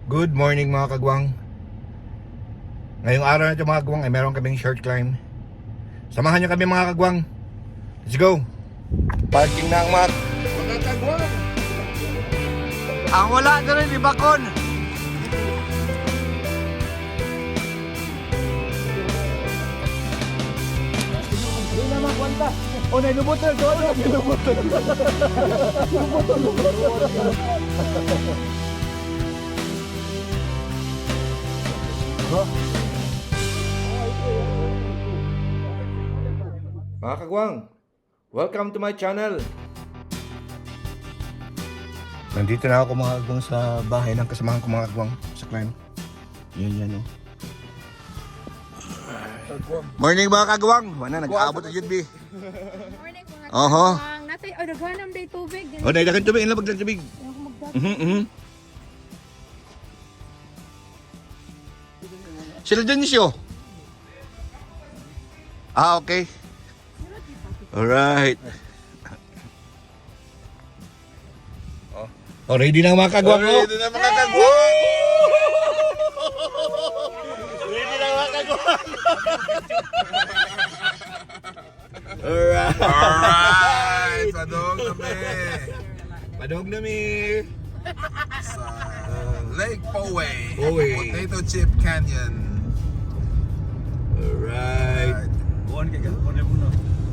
Good morning, mga kagwang. Ngayong araw na ito, mga kagwang, ay meron kaming short climb. Samahan niyo kami, mga kagwang. Let's go! Parking na ang mga kagwang! Ang wala na rin, ibakon! O, nailubot na. Doon na, nailubot na. Mga kagwang, welcome to my channel! Nandito na ako, mga kagwang, sa bahay ng kasamahan ko, mga kagwang, sa climb. Yan yan oh. Morning, mga kagwang! Wala, nag-aabot na yun, B. Morning, mga Oho. kagwang. Natay, oh, naghanam day tubig. Oh, naidakan tubig, inlabag ng tubig. Ayaw ko magdag. Sila dyan siyo. Ah, okay. Alright. Oh, ready na ang mga kagwang ko. Ready na, mga kagwang! Ready na ang mga kagwang. Alright. Alright! Padong kami Padong na mi. sa Lake Poway. Poway. Potato Chip Canyon. Alright.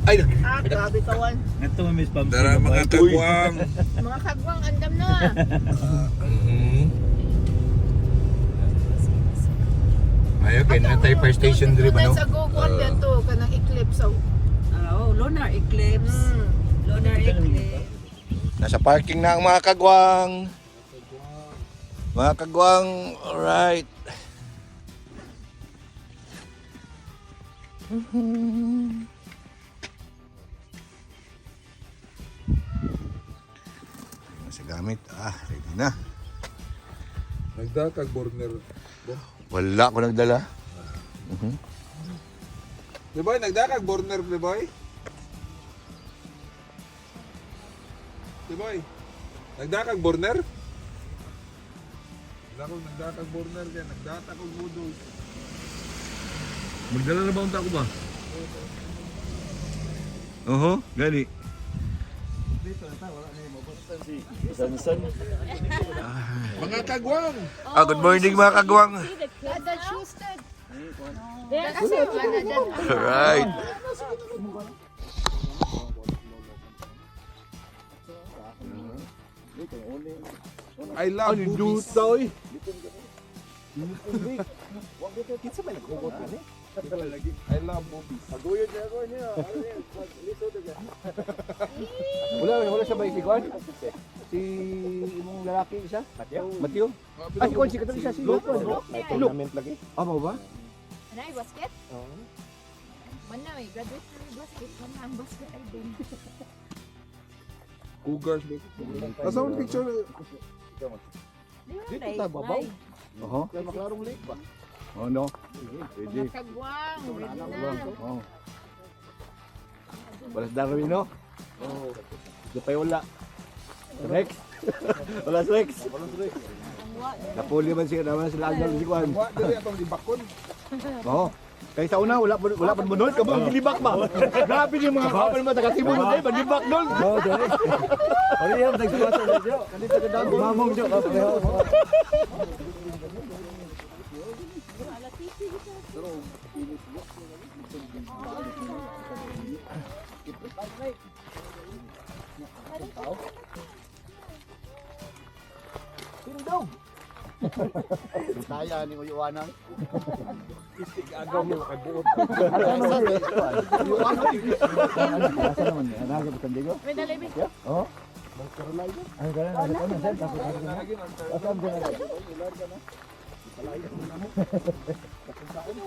Ay, Ah, grabe tawan. Tara, mga kagwang! Mga kagwang, andam na. Ay, okay, na tayo fire station diri ba, no? Sa Gogon dito, kanang eclipse. So, Oh, lunar eclipse. Lunar eclipse. Nasa parking na ang mga kagwang. Mga kagwang, alright. Nasa gamit, ah, ready na. Nagdakag burner. Wala ko nagdala. Playboy, nagdakag burner, Playboy? Playboy, nagdakag burner? Wala ko nagdakag burner kaya nagdata ko noodles. Magdala na ba unta ko ba? Oho, gani. Mga kagwang! Ah, good morning, mga kagwang. That shoes tag. Kasi ano, that Alright. I love boobies. oy. I love boobies. Wala, wala siya ba si Kwan? Si imong lalaki isa? Mateo? Mateo? Ah, si Kwan, si katong isa, si Kwan. Tournament lagi. Ah, mao ba? Ano ay basket? Oo. Man na eh, graduate na yung basket. Man na ang basket ay din. Cougars. Nasa akong picture. Dito ta babaw. Oho. Kaya maklarong lake ba? Oh no. Pwede. Mga kagwang, ready na. Oh. Wala sa Darwin, no? Oo. Di pa wala. Rex. Wala si Rex. Napuli man siya naman sila ang si Kwan. Wa diri atong libakon. Oo. Kay sa una wala wala pa munod kamo gilibak ba. Grabe ni mga kapal mo taga Cebu man tayo manibak dol. Oo, dai. Ori yan tagsuwat sa jo. Kanito ka dago. Mamong jo ka pareho. Saya ni uyuanang. Agaw mo kay buot. Asa naman niya? Nasa San Diego? May dalay ba? Oo. Ay, ganun, nasa kono, sir. Tapos, asa ang ganun?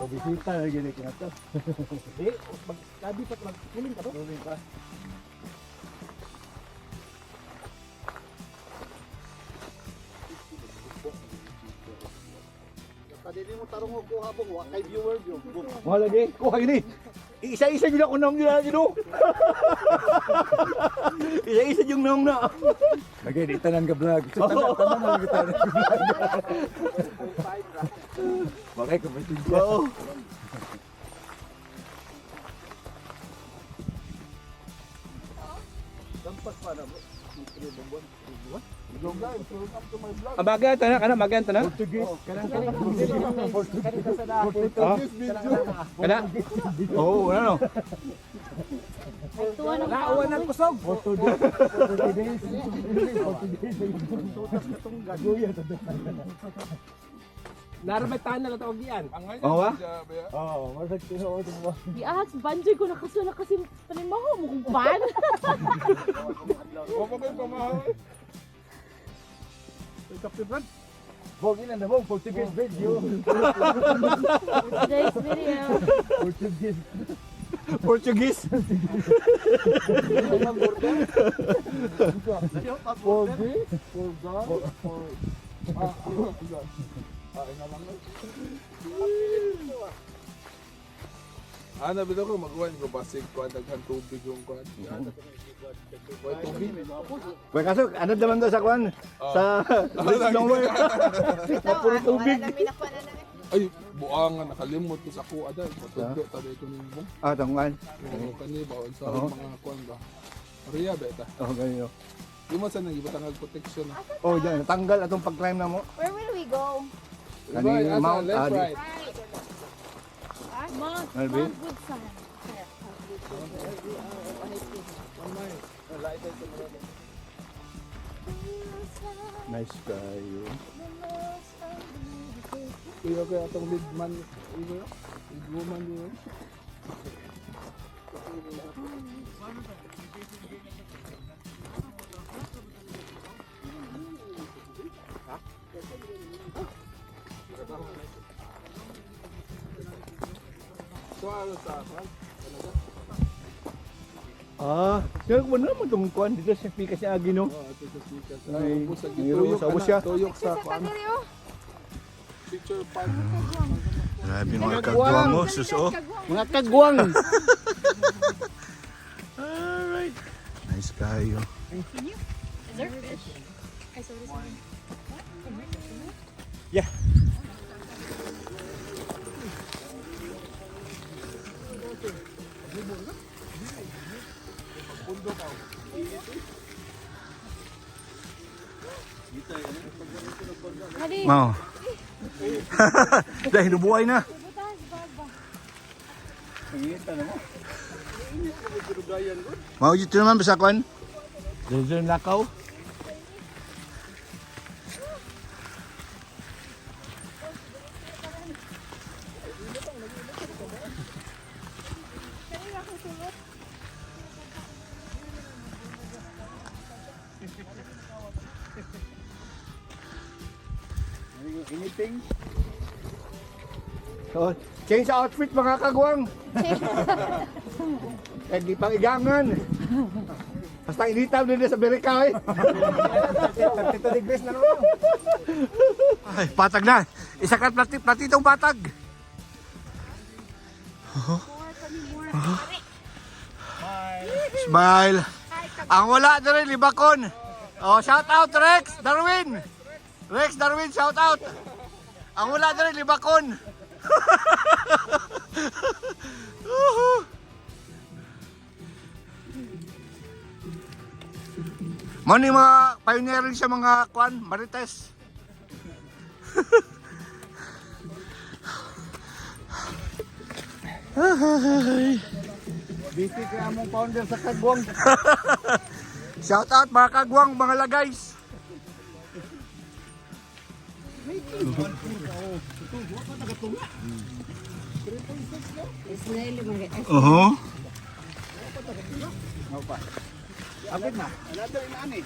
Bisita na gini kinato. Di, magkabi pa magkiling ka to. Kiling pa. Wala lagi, kuha gini. Isa-isa yun ako nang yun yun. Isa-isa yung nang na. Lagi, di tanan ka vlog. Tanan, tanan na kita vlog. Bakit ka ba? Oo. Go guys, welcome to my vlog. Amaga tanan kana magan tanan. Portuguese. Kanang Portuguese video. Kana. Oo, ano? Ay, tuwa ng tao. Portuguese. Portuguese. Portuguese. Naramay tanan na tawag diyan. Ang ngayon, Oo ba? Oo, masag tinuod mo. Giahag, banjoy ko nakasuna kasi panimaho mo kung pan. Huwag mo kayo pamahaw. Bog ina na bog Portuguese video. Today's video. Portuguese. Portuguese. For this, for God, for... Ah, ah, ina lang eh. Ah, nabi ko magkuhan ko basig kuan daghan tubig yung kuan. Way tubig. Well, kaso, ano naman daw sa kwan? Sa nowhere. Puro tubig. Wala namin nakuha na namin. Ay, buangan nakalimot ko sa kuha dahil patudlo tabi ko nimo. Ah, tangwan. Oo, kani ba sa Oo. mga kuan ba. Riya beta. Oh, ganyan. Di mo sa nagibutang og protection. ah. Oh, dyan. Tanggal atong pag-climb na mo. Where will we go? Kani Right, asa, Mount left, Adi. right. Right. Mount, Albi? Mount Woodson. Nice kayo. Iyo kaya atong lead man, iyo. Lead woman yun. So ano sa kwan? Ah, kaya ko naman itong kwan dito sa pikas niya agi, no? Oh, ito sa sikas. May- Ah, ubos sa may gituyok ubos, ubos ana, siya. Tuyok sa Sa kwan. kadiri oh. Picture park. Grabe mga kagwang oh, sus oh. Mga kagwang! Alright. Nice kayo. Is there fish? I saw this one. Yeah. Hadi. Mao. Dahil nabuhay na. Butas, bag ba? Mao dito naman basta kwan. Dito yung lakaw. Anything? So, change outfit mga kagwang. Kaya di pang igangan. Basta initam din sa Amerika eh. 32 degrees na naman. Ay, patag na. Isa ka plati, platitong patag. Smile. Ang wala na rin, libakon. Oh, shout out Rex Darwin. Rex Darwin, shout out. Ang wala na rin, libakon. Woohoo. Mao ni mga pioneering sa mga kwan, Marites. Busy kaya mong founder sa kagwang. Shout out mga kagwang, mga lagays. Ismail mga Oo. Abit na. Another inaani.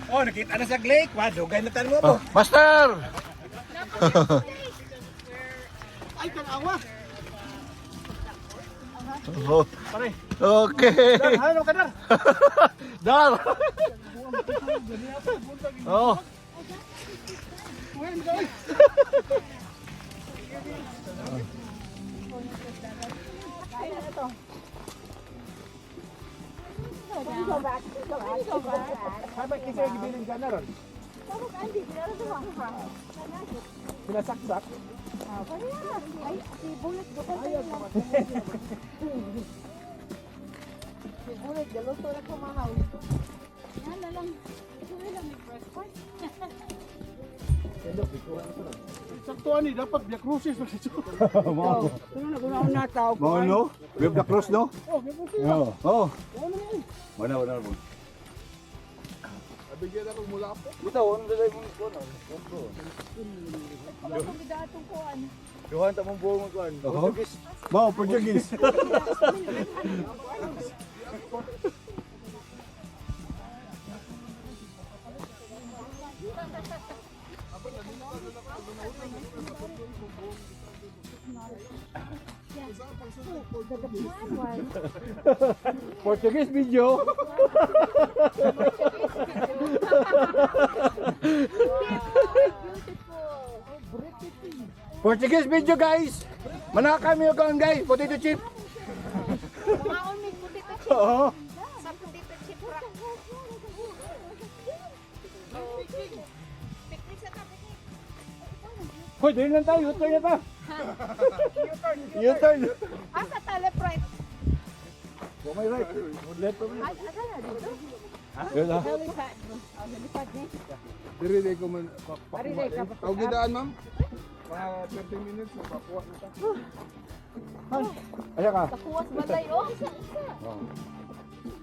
Oh, nakita na sa lake. Wa dugay na tan mo po. Master! Ay, tanawa. Oh. Okay. Ano ka na? Dar! Oh. Go back. Go back. Go back. Habang kinsa gibilin ka na ron. Tawag Andy, kilala sa mga ka. Sinasaksak. Ay, si Bullet, bukod tayo lang. Si Bullet, galuto na kumahaw. Yan na lang. Ito na lang may breakfast. Sakto ani dapat Via Crucis man siya. Mao. Pero naguna na tao. Mao no? We have the cross no? Oh, Oh. Wala wala wala. Abigyan ako mula po. Bitaw, ano dala mong kuan? Pagkakumida atong kuan. Duhan ta mong buong kuan. Oo. Portuguese. Mao Portuguese. Portuguese video. Beautiful. Portuguese video guys. Manaka kami og guys, potato chip. Mga may potato chip. Oo. Sa potato chip rack. Picnic sa tabi. Hoy, dili lang tayo, U-turn na ta. U-turn. Ah, sa teleprite. Oh my right. Left pa. Ay, asa na dito? Yun ah. Helipad. Oh, helipad ni. Diri di ko man pakuha. Tawag gidaan ma'am. Mga 30 minutes mapakuha na ta. Aya ka. Pakuwas balay oh. Isa, isa.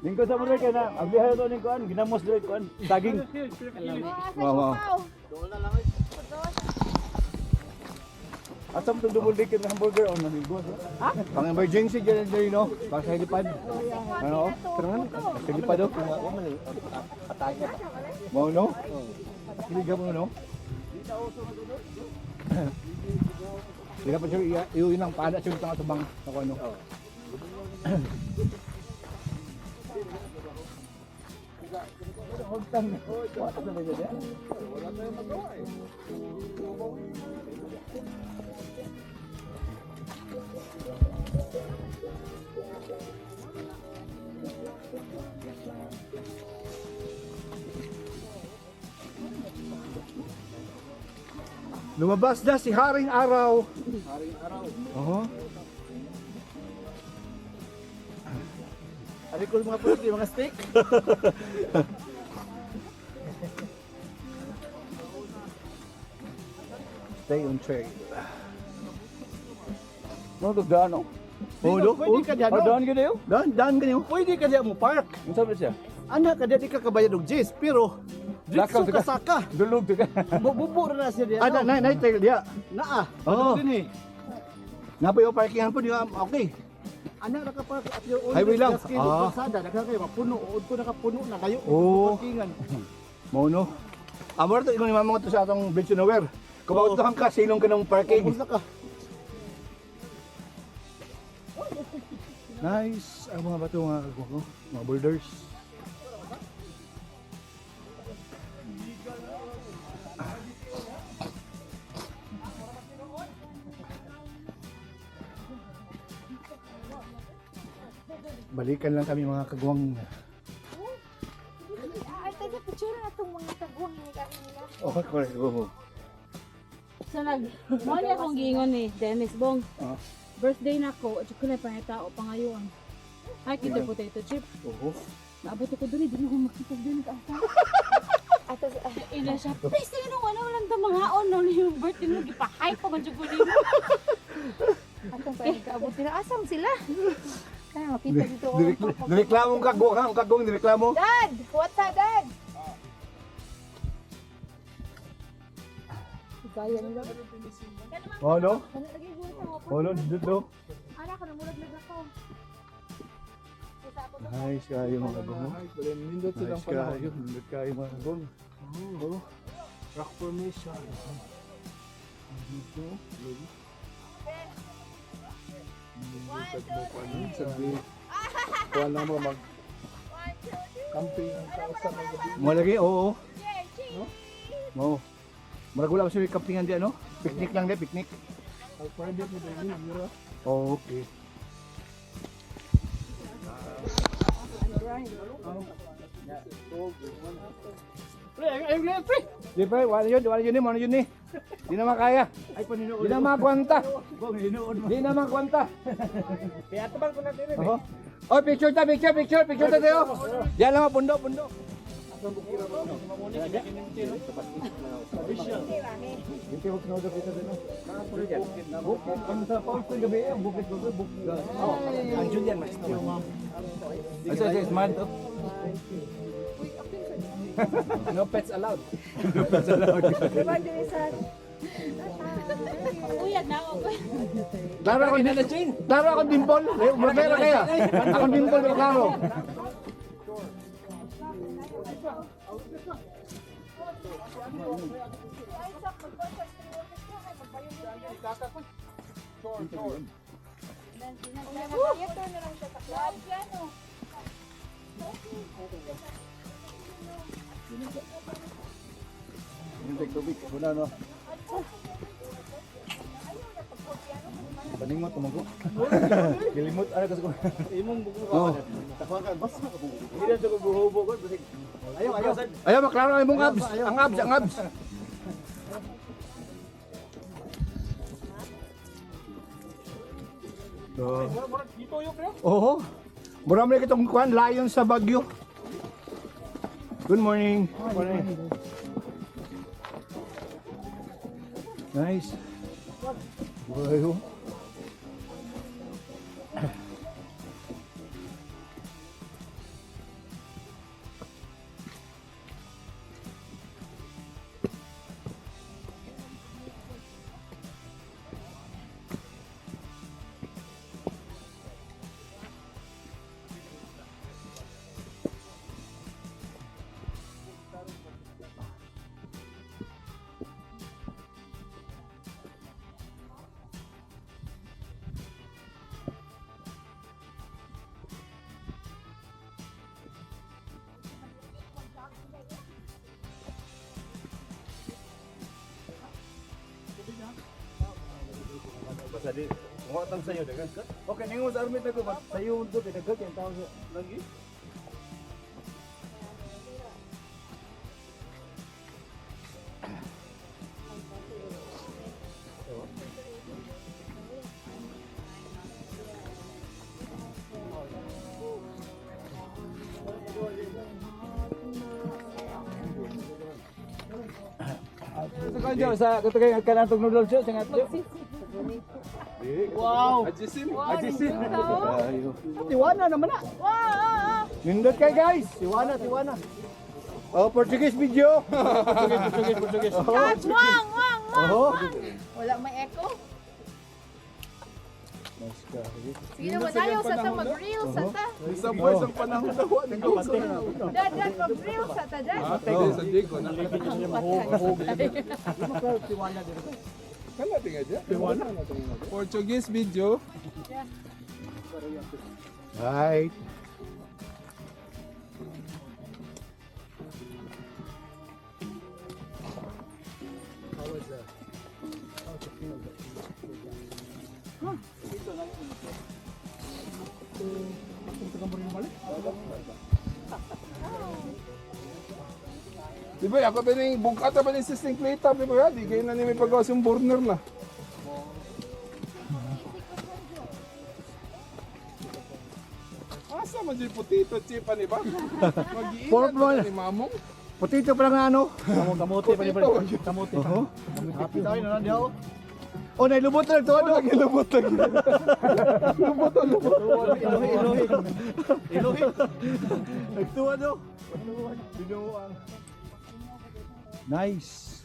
Lingkod sa muna kay na. Ablihan to ning kuan, ginamos diri kuan, saging. Oh, asa Wow, wow. sipaw. Asa mo tong double decker na hamburger on namigo. Pang emergency dyan dyan no? Para sa helipad. Ano? Sa helipad oh. Mau no? Kiliga mo no? Sila pa siya, iuwi ng pana siya itong atubang ako ano. Wala tayong magawa eh. Lumabas na si Haring Araw. Haring araw. Oo. Ari ko mga puti, mga steak. Stay on trail. Mo to daan oh. Oh, do? Pwede ka diyan, Oh, no? daan gyud ayo. Dan, dan kanyo. Pwede ka diyan mo park. Unsa ba siya? Ana ka diyan di ka kabayad og jis, pero Lakaw Dritso ka. ka saka. Dulog to ka. Bubo ra na siya diyan. Ah, na, na, na, trail diya. Naa. Oo. Din eh. Napa yung parkingan po, di ba? Okay. Ana ra ka park at your own Highway lang. risk. Ah. Ah. Kalsada daghan kayo mapuno udto na kapuno na kayo. Oo. Parkingan. Mo no. Amor to ingon ni mama to sa atong bridge to nowhere. Kung mautuhan ka, silong ka ng parking. Ubos na ka. Nice ang mga bato mga kagwang, oh. Mga boulders. Balikan lang kami mga kagwang. Ay, taga picture na itong mga taguang ni kami nila. Oh, correct. Oh. So nag mo niya akong giingon ni Dennis Bong. Ah. Birthday na ko, at ko na pangatao pangayon. Ay kita potato chip. Oh. Naabot ko diri, dili ko makita diri ka. Ato, ah, Ila siya. Please sino wala walang damangaon no yung birthday mo gipa-hype pa man jud ko nimo. atong pa kaabot nila. Asam sila? Kaya makita dito. oh. Nireklamo ang kagwang, ha? Ang kagwang nireklamo. Dad! What's up, Dad? Gaya nila. Oh, no? Ano lagi gusto mo? Oh, no? Dito. Anak ko, namurag na ako. Isa ako doon. Nice kayo mga kagwang. oh. Ay, wala nindot silang Nice kayo. panahon. Nindot kayo mga kagwang. Oh. Rock formation. One, two, three. Sabi, kuan lang mo mag One, two, three. camping sa usa ka gabi. Malaki, oo. Yeah, cheese. Oo. Murag wala pa sila campingan di ano? Picnic lang di, picnic. Private mo din yun. Oh, okay. Pre, ay, ay, pre. Di pre, wala yun ni, wala yun ni. Di na makaya. Ay paninuod. Di na makwanta. Bong hinuod mo. Di na makwanta. Kaya tabang ko natin eh. Oo. Oh, picture ta, picture, picture, picture ta tayo. Diyan lang, pundo, pundo. Hindi ko kinodok dito din. Bukit. Ang sa falls ng gabi, ang bukit ko, bukit. Ang Julian mas to. Asa sa smart to. No pets allowed. Uyag na ako. Klaro ako, klaro akong dimple. Meron kaya. Akong dimple, pero klaro. Theater na lang siya sa club. Piano. Yung tubig wala no. Paningot mo ko. Gilimot ana kasi ko. Imong buko Oh. Tawagan, basta ka buko. Hindi na ko buho ko basig. Ayaw, ayaw. Ayaw, maklaro ang imong abs. Ang abs, ang abs. Oo. Mura mo kitong kuan lion sa Bagyo. Good morning. Good morning. Nice. Wow. Basta di mo tang sayo dagan ka. Okay ningon sa army ko ba sayo do kay daghan kay tao sa lagi. Sa kanjo sa katugay kanatong noodles sa ngatyo. Wow. Ajisin. Ajisin. Tiwana naman na. Wow! Nindot kay guys. Tiwana, tiwana. Oh, Portuguese video. Portuguese, Portuguese, Portuguese. Catch! Wang! Wang! Wang! Oo. Wala may echo. Sige na, madayo sa ta mag-reel sa ta. Isa po isang panahon na wa nang gusto na. Dad, dad, mag-reel sa ta, dad. Hindi sa Diego na. Kala tinga dyan. Portuguese video. Right. Di ba, ako ba ning bungkata ba ning sisting plate di ba? Di kayo na ni may pagawas yung burner na. Asa man dyan potato chip ani ba? Mag-iingat Pork roll. ni mamong. Potato pa lang na ano. Kamote pa ni Kamote. Oo. Happy tayo na lang diyaw. Oh, nailubot na to ano. Lubot lagi. Lubot lubot. Ilohi, ilohi. Ilohi. Nagtuwa do. Binuang. Nice.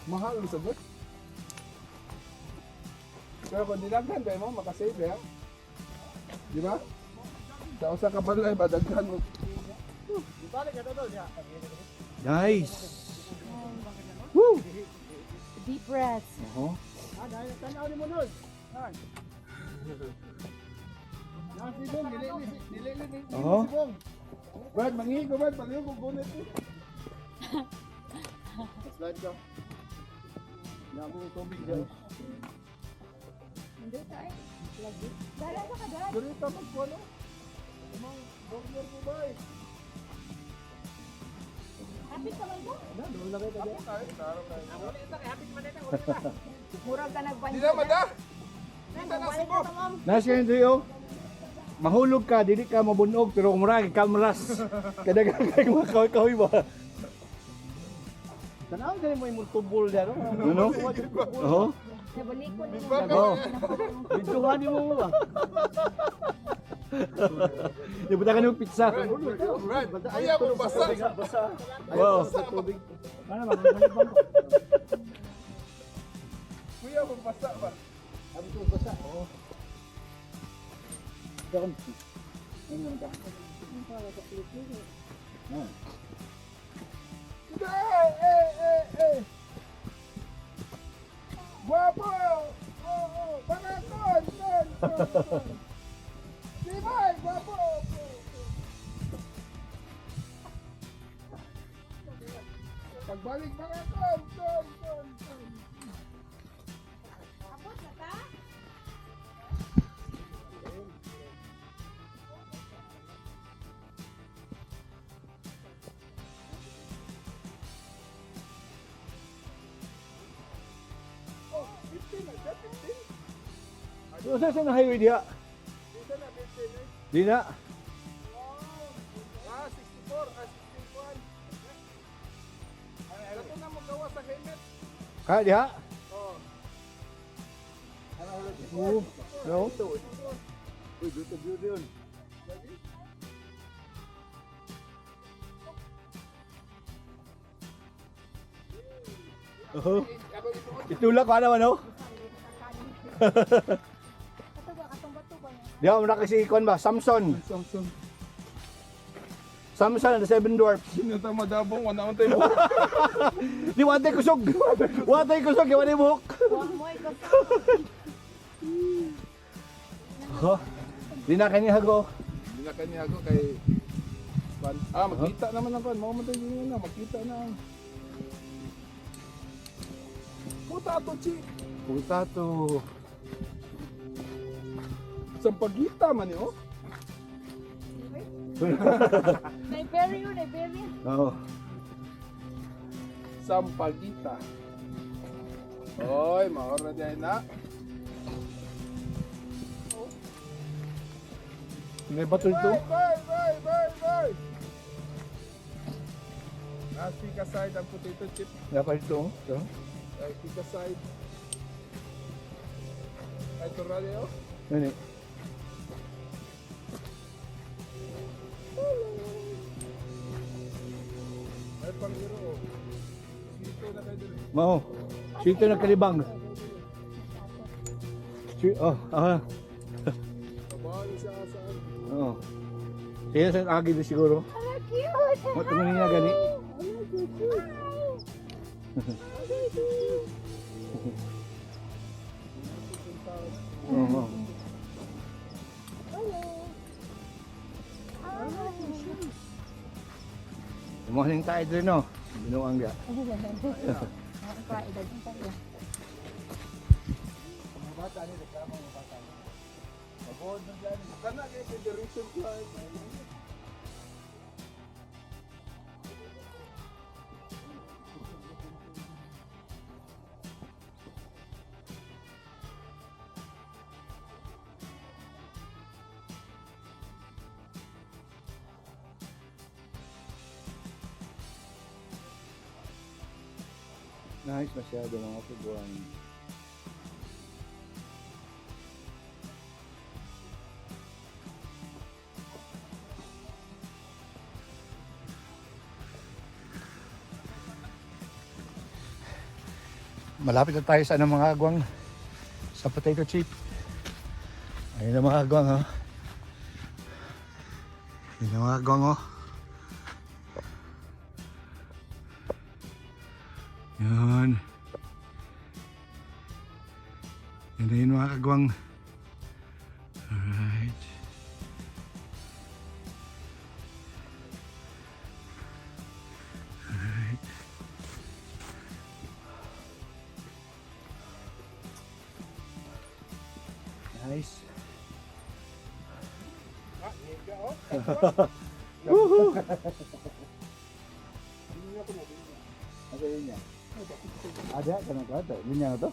Mahal sa sagot. Pero kung dinaghan tayo mo, makasave eh. Di ba? Sa usa ka balay, badaghan mo. Nice. Woo. Deep breaths. Oo. Ah, dahil tanaw ni mo nun. Oo. Brad, mangihi ko Brad, paliw ko gunit eh. Slide ka. Namo tubig dyan. Nandito ay. Lagi. Dala sa ka dad. Dili ta magkuano. Umang burger ko ba eh. Happy ka man ba? Ay, taro na. Murag ka nagpansin. Di na mada. Kita na Cebu. Nice kayo diri oh. Mahulog ka, dili ka mabunog, pero kumurag, kamras. Kadagang kay mga kahoy-kahoy ba? Tanaw dali mo imong tubol dyan. Ano? Oo. Nabalikon mo. Oo. Biduhan nimo ba? Di ba ka ng pizza? Brad, ayaw mo basa. Wow. Tubig. Ano ba? Balik. Kuya mo basa ba? Abi ko basa. Oo. Daon. Ano ka? Eh, eh, eh, eh. Guwapo! Oo, oh, oh. Kon, kon, kon, kon. Di ba, guwapo! Opo, opo. Pagbalik mga kon, kon, kon, kon. Abot na ta? Oh, 15 na siya, 15. So, saan na highway diha? Dito na, 15 eh. Di na. Ah, 64, ah, 61. Ito na magawa sa helmet. Kaya diha? Oh. Oo. No? Uy, dito view yun. Oo. Itulak ko ano ano? Kato ba? Katong bato ba? Diha mo na kasi ikuan ba? Samson. Samson. Samson and the Seven Dwarfs. Sino ta madabong wala on tayo. Di watay kusog. Watay kusog, yawan yung buhok. Huwag mo ikaw. Oh. Di na kanya hago. Hindi na kanya ako kay ah, magkita naman ang kan. Mao man tayo yun na, magkita na. Puta to chi. Puta to. Sampagita man ni oh. Naibury yun, naibury. Oo. Sampagita. Oy, maor na diay na. May bato ito. Bye, bye, bye, bye, bye. Ah, speak aside ang potato chip. Dapat ito. Ito. Ay, speak aside. Ay, torrade oh. Yan eh. Ay, panghiro oh. Sito na kayo dun. Mao. Sito ng kalibang. Si oh, ah. Kabalo siya saan. Oo. Sige sa agi din siguro. Ala, cute! Mo tingnan niya gani. Oo. Morning tayo drin no. Binuang ga. Kana kay Federation Club. Nice masyado mga kabuang. Malapit na tayo sa ano mga agwang, sa potato chip. Ayun ang mga agwang oh. Ayun ang mga agwang oh. Yan. Yan na yun mga kagwang. Alright. Nice. Woohoo! Asa linya? Ada kana ka to? Linya na to?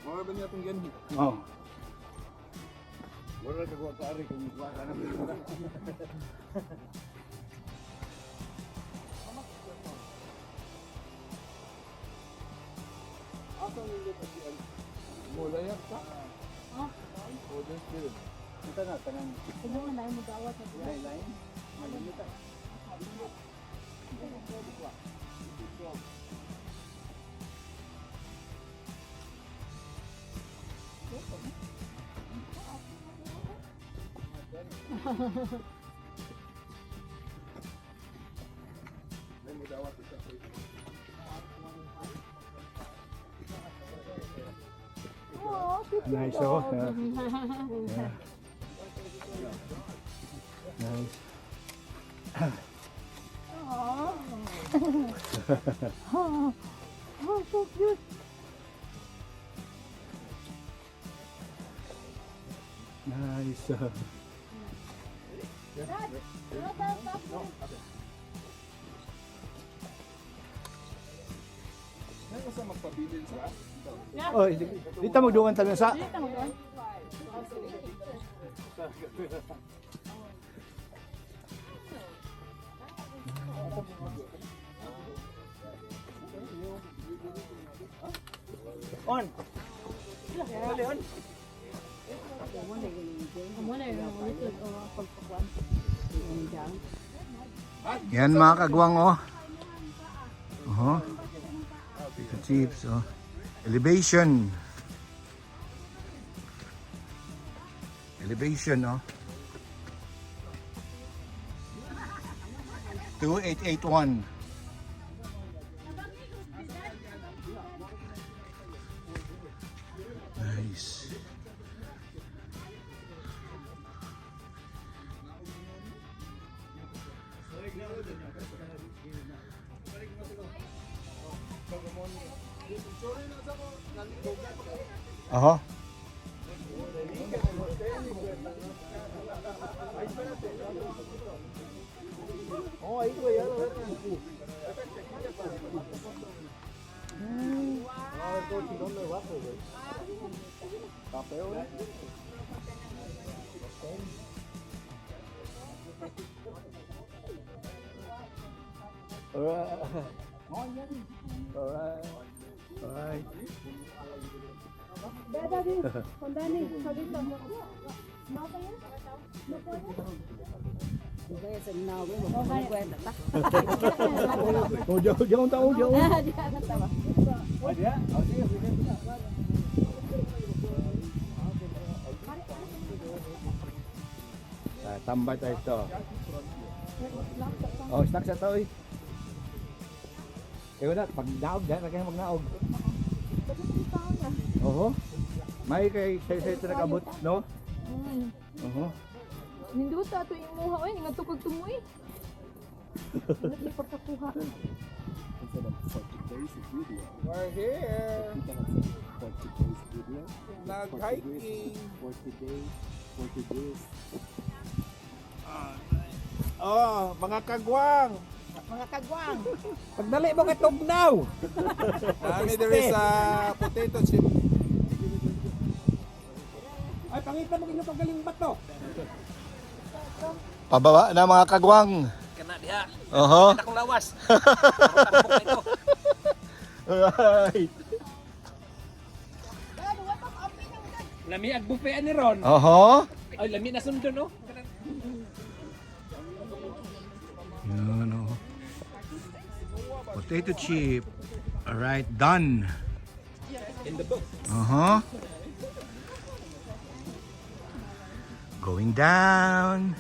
Mga ba niya itong yan? Oh. Wala ka kuha kaari kung kuha ka na. Asa ninyo kasi ang mulayak ka? Ah. O, there's still. Ito na tanang Tulungan na mo gawat na line line. Malimita. May mudawat isa ko. Nice oh. Yeah. Yeah. Nice. Oh, so cute. Nice. Ngayon sa magpabilin sa Oh, dito magdungan tayo sa. Dito mo doon. On. Dali on. Amo na yung ulit o pagpakuan. Yan mga kagwang oh. Oho. Ito chips oh. Elevation. Elevation oh. 2881. Nice. Oho. Alright. Alright. Alright. Beda din. Kondani, sa dito. Oh, jauh jauh tahu jauh. Ah, tambah tayo ito. Oh, snack sa to eh. Kayo na, pag naog, dahil na kayo magnaog. Oo. May kay sa ito nag-abot, no? Oo. Ninduta ato imuha oy, nga tukog tumoy. Wala ni pagkakuha. We're here. Nag-hiking. 40 days, 40 days. Oh, mga kagwang. Mga kagwang. Pagdali mo kay tugnaw. Dami there is a potato chip. Ay pangita mo inyo pagaling bato. Pababa na mga kagwang. Kana diha. Oho. Akong lawas. Tambok na ito. Alright. Lami ag buffet ani ron. Oho. Ay lami na sundon no. Yan oh. Potato chip. Alright, done. In the book. Uh-huh. Going down.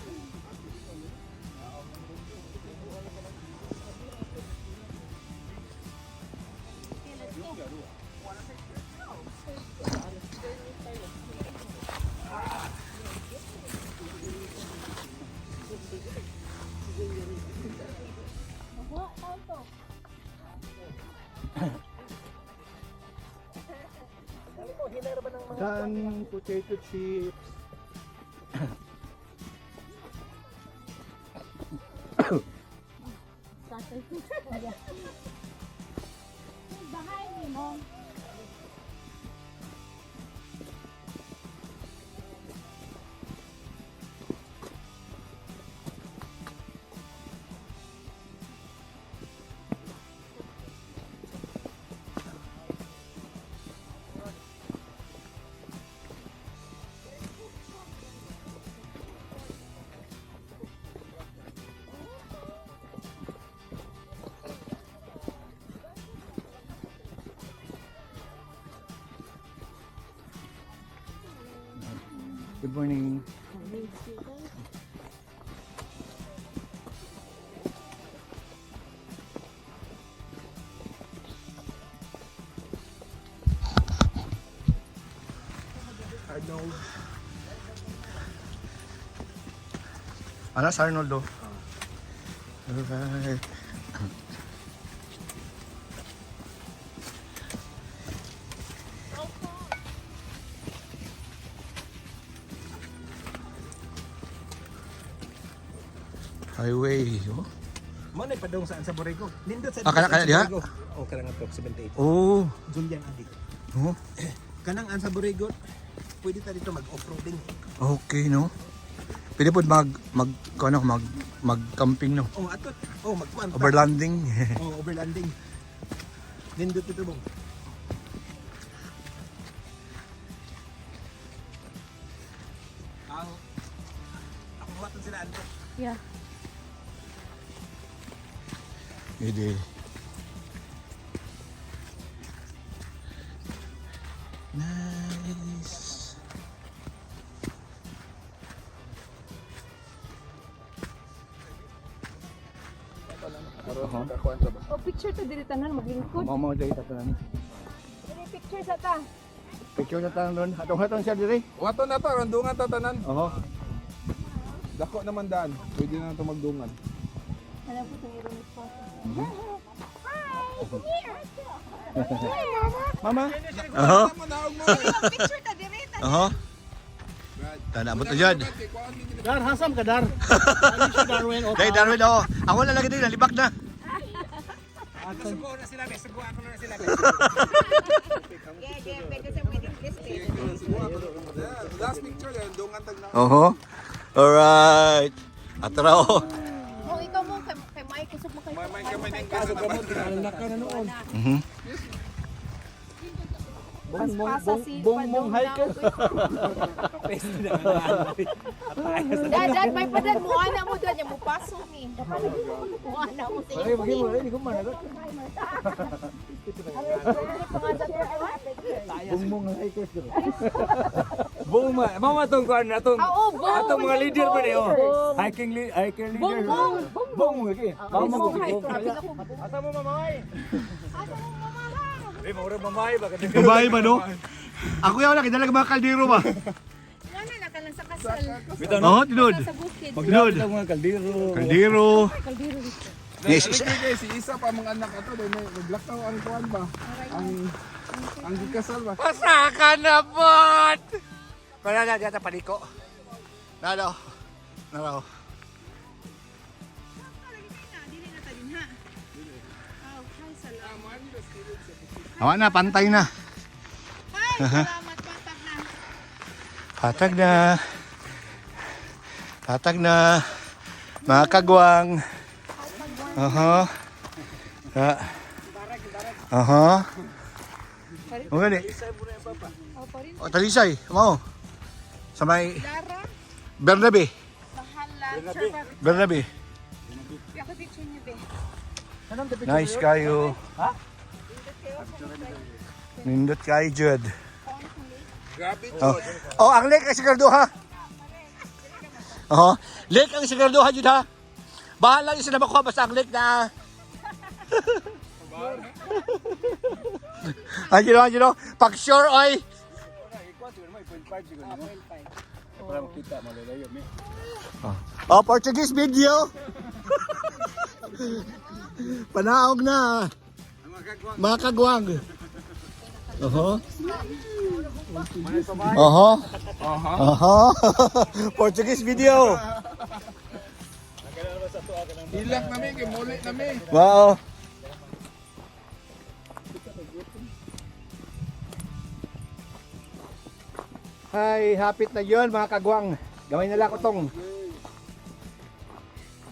Done potato chips. Bahay ni mo. Good morning. Arnold. Ano sa Arnoldo? Alright. Highway, oh. Mo na padung saan sa Borrego. Nindot sa Ah, kana- kana diha? Borrego. Oh, kanang ato 78. Oh. Julian Adi. Oh. Kanang an sa Borrego, pwede ta dito mag off-roading. Okay, no. Pwede po mag mag ano mag mag camping, no. Oh, ato. Oh, magkuan ta. Overlanding. Oh, overlanding. Nindot dito bong. Ang ako buhaton sila anto. Yeah. Pwede. Nice. Oh, picture to dili tanan maglingkod. Mama diri tatanan. Dili picture sa ta. Picture na tanan ron. Atong hatong siya diri. Wato na to, randungan ta tanan. Oho. Dako naman daan. Pwede na ito magdungan. Alam ko itong irong spot. Hi! Come here! Hi, Mama! Mama. Oho. Mo naog mo. Picture ta dili ta. Oho. Tana abot na dyan. Dar hasam ka dar. Darwin. Hey, Darwin, oh. Ako na lagi din, nalibak na. Sugo na sila, be. Sugo ako na sila. Yeah, yeah, pwede sa wedding dress eh. Last picture, randungan tag na. Oho. Alright. Atra, oh. Oh, ikaw mo kay kay Mike kusog mo kay May kamay ng kaso naman. Naka na noon. Paspasa si Bong mong hiker. Dad, dad, may padad mo ana mo dad, mo paso ni. Mo ana mo sa Ay, bagi mo, ay, di ko man. Bong mong hikers diri. Bong ma, mama tong kuan atong. Ah, oh, bong. Atong mga leader pa ni oh. Hiking hiker leader. Bong, bong. Bong mo kay. Mama ko si bong. Asa mo mamay? Asa mo mama ha? Eh, maura mamay ba kadto. Babae ba, no? Ako yaw lang, kidala mga kaldero ba? Nga na ka lang sa kasal. Oo, tinod. Sa bukid. Tinod. Mga kaldero. Kaldero. Kaldero. Yes, Yes, kay si isa pa mga anak ato dahil may black daw ang kuan ba? Ang gikasal ba? Pasaka na bot! Kaya na, dito paliko. Nalo. Nalo. Awa na, pantay na. Ay, salamat patag na. Patag na. Patag na. Mga kagwang. Aha. Ah. Aha. O gani. O talisay, mao. Sa may Lara, Bernabe. bahala. Sure, Bernabe. ako picture niyo be. Nice kayo. Nindot kayo, Jud. Grabe. Oh, oh ang lake ang sigardo ha. Oh, lake ang sigardo ha, Jud ha. Bahala niyo sila makuha basta ang lake na. Ay, Jud, pag sure ay. Ikuan siguro mo 0.5 siguro mo. Para makita malalayo mi. Oh, Portuguese video. Panaog na. Ang mga Mga kagwang. Oho. Oho. Oho. Portuguese video. Hilak nami kay muli nami. Wow. Hi, hapit na yon mga kagwang. Gamay na lang utong.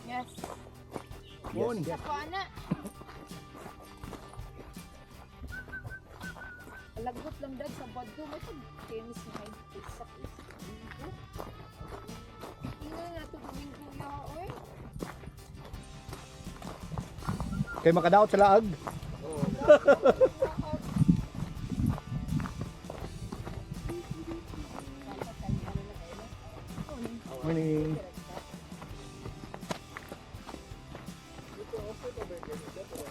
Yes. Yes. Ako, ana. Lagot lang dag sa badto may pag tennis na kay sa Tingnan na ito kaming kuya, oy. Kay makadaot sa laag. Morning. Perfect na kayong weather na.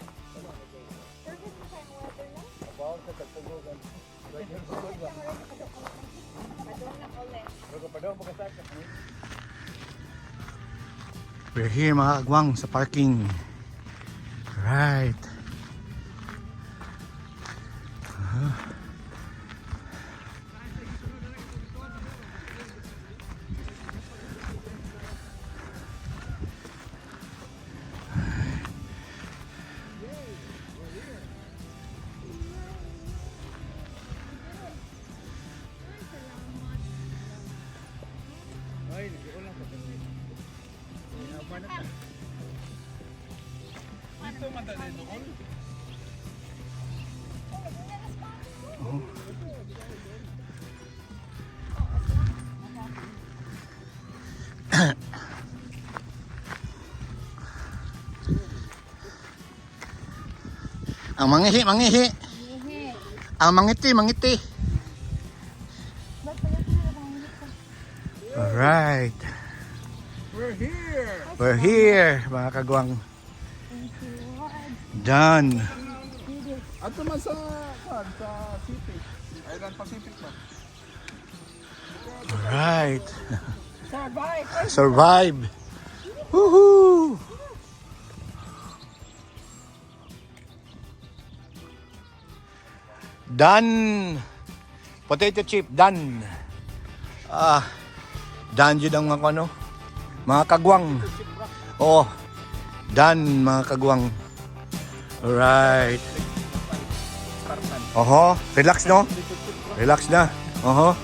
Padong na ulit. We're here mga kagwang sa parking. Right. Ang mangihi, mangihi. Hihi. Ang mangiti, mangiti. Ba't pala ko na Alright. We're here. We're here, mga kagwang. Thank you, Lord. Done. Ato man sa kuan sa city. Island Pacific ba? Alright. Survive. Survive. Woohoo! Done. Potato chip, done. Ah, done yun ang mga ano, mga kagwang. Oh, done mga kagwang. Alright. Oho, relax no? Relax na. Oho.